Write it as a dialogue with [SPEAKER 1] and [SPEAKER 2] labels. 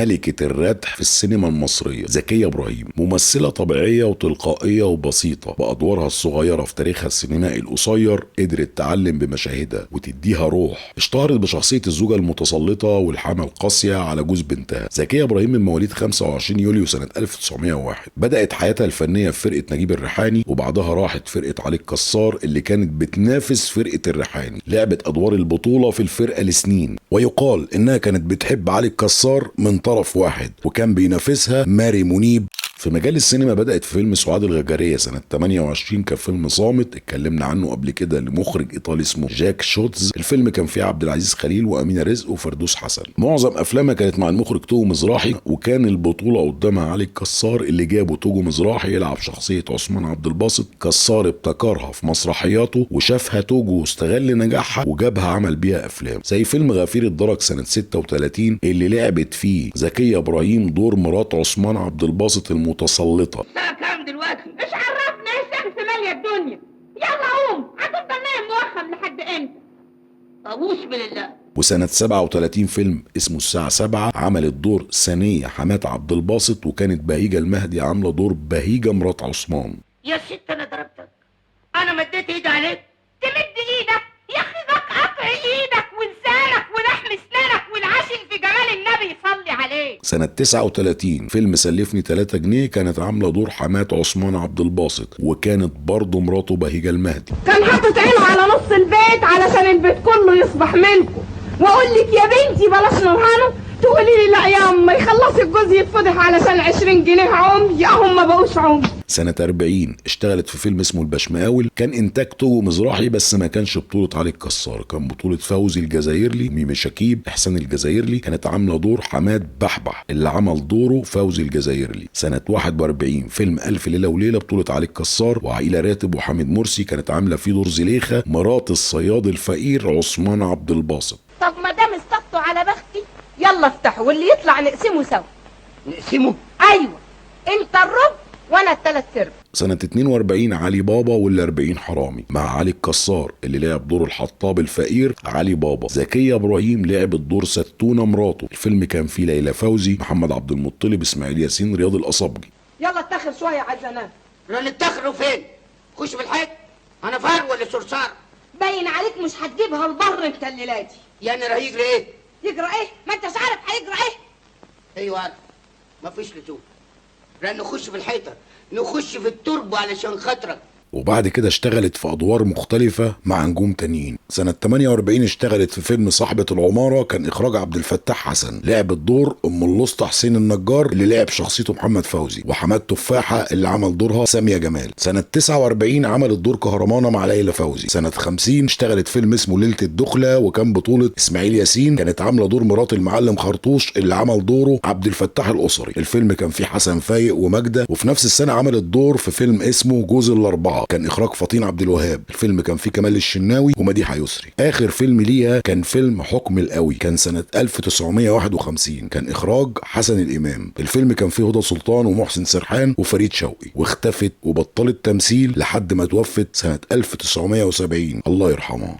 [SPEAKER 1] ملكة الردح في السينما المصرية زكية إبراهيم، ممثلة طبيعية وتلقائية وبسيطة، بأدوارها الصغيرة في تاريخها السينمائي القصير قدرت تعلم بمشاهدها وتديها روح. اشتهرت بشخصية الزوجة المتسلطة والحامة القاسية على جوز بنتها. زكية إبراهيم من مواليد 25 يوليو سنة 1901. بدأت حياتها الفنية في فرقة نجيب الريحاني، وبعدها راحت فرقة علي الكسار اللي كانت بتنافس فرقة الريحاني. لعبت أدوار البطولة في الفرقة لسنين، ويقال إنها كانت بتحب علي الكسار من طرف واحد، وكان بينافسها ماري منيب. في مجال السينما بدأت في فيلم سعاد الغجرية سنة 28 كفيلم صامت اتكلمنا عنه قبل كده لمخرج إيطالي اسمه جاك شوتز. الفيلم كان فيه عبد العزيز خليل وأمينة رزق وفردوس حسن. معظم أفلامها كانت مع المخرج توجو مزراحي، وكان البطولة قدامها علي الكسار اللي جابه توجو مزراحي يلعب شخصية عثمان عبد الباسط. كسار ابتكرها في مسرحياته وشافها توجو واستغل نجاحها وجابها عمل بيها أفلام زي فيلم غفير الدرج سنة 36 اللي لعبت فيه زكية إبراهيم دور مرات عثمان عبد الباسط المتسلطة.
[SPEAKER 2] الساعة كام دلوقتي؟
[SPEAKER 3] مش عرفنا ايه الشمس مالية الدنيا. يلا قوم، هتفضل نايم موخم لحد امتى؟
[SPEAKER 2] أبوس بالله.
[SPEAKER 1] وسنة 37 فيلم اسمه الساعة 7 عملت دور ثانية حماة عبد الباسط، وكانت بهيجة المهدي عاملة دور بهيجة مرات عثمان.
[SPEAKER 2] يا ست أنا ضربتك، أنا مديت إيدي عليك.
[SPEAKER 3] تمد إيدك يا أخي، ذاك قطع إيدك ولسانك ولحم سنانك والعاشق في جمال النبي يصلي عليه.
[SPEAKER 1] سنة 39 فيلم سلفني 3 جنيه كانت عاملة دور حماة عثمان عبد الباسط، وكانت برضه مراته بهيجة المهدي.
[SPEAKER 3] كان حاطط عينه على نص البيت علشان البيت كله يصبح ملكه، واقول لك يا بنتي بلاش نرهنه، تقولي لي لا يا امي خلصي الجوز يتفضح علشان 20 جنيه عمي، اهم ما بقوش عمي.
[SPEAKER 1] سنة 40 اشتغلت في فيلم اسمه البشمقاول، كان انتاج توجو مزراحي بس ما كانش بطولة علي الكسار، كان بطولة فوزي الجزائرلي، ميمي شكيب، احسان الجزائرلي. كانت عاملة دور حماد بحبح اللي عمل دوره فوزي الجزائرلي. سنة 41 فيلم ألف ليلة وليلة بطولة علي الكسار وعائلة راتب وحامد مرسي، كانت عاملة فيه دور زليخة مرات الصياد الفقير عثمان عبد الباسط.
[SPEAKER 3] طب ما دام استقطوا على بختي يلا افتحوا واللي يطلع نقسمه سوا.
[SPEAKER 2] نقسمه؟
[SPEAKER 3] ايوه، انت الربع وانا الثلاث ارباع.
[SPEAKER 1] سنة 42 علي بابا وال40 حرامي مع علي الكسار اللي لعب دور الحطاب الفقير علي بابا. زكية إبراهيم لعبت دور ستونة مراته. الفيلم كان فيه ليلى فوزي، محمد عبد المطلب، اسماعيل ياسين، رياض القصبجي.
[SPEAKER 3] يلا اتاخر شوية عايز انام.
[SPEAKER 2] لا نتاخروا فين؟ خش بالحيط؟ انا فار ولا صرصار؟
[SPEAKER 3] باين عليك مش هتجيبها البر انت الليلة دي.
[SPEAKER 2] يعني راح يجري ايه؟
[SPEAKER 3] يجرى ايه؟ ما انتش عارف هيجرى ايه؟
[SPEAKER 2] ايوه عارف، مفيش لزوم. لا نخش في الحيطة، نخش في التربة علشان خاطرك.
[SPEAKER 1] وبعد كده اشتغلت في أدوار مختلفة مع نجوم تانيين. سنة 48 اشتغلت في فيلم صاحبة العمارة، كان إخراج عبد الفتاح حسن. لعبت دور أم الأسطى حسين النجار اللي لعب شخصيته محمد فوزي، وحماد تفاحة اللي عمل دورها سامية جمال. سنة 49 عملت دور كهرمانة مع ليلى فوزي. سنة 50 اشتغلت فيلم اسمه ليلة الدخلة، وكان بطولة إسماعيل ياسين. كانت عاملة دور مرات المعلم خرطوش اللي عمل دوره عبد الفتاح الأسري. الفيلم كان فيه حسن فايق وماجدة. وفي نفس السنة عملت دور في فيلم اسمه جوز الأربعة، كان إخراج فطين عبد الوهاب. الفيلم كان فيه كمال الشناوي ومديحة يسري. آخر فيلم ليها كان فيلم حكم القوي، كان سنة 1951، كان إخراج حسن الإمام. الفيلم كان فيه هدى سلطان ومحسن سرحان وفريد شوقي. واختفت وبطلت تمثيل لحد ما توفت سنة 1970، الله يرحمها.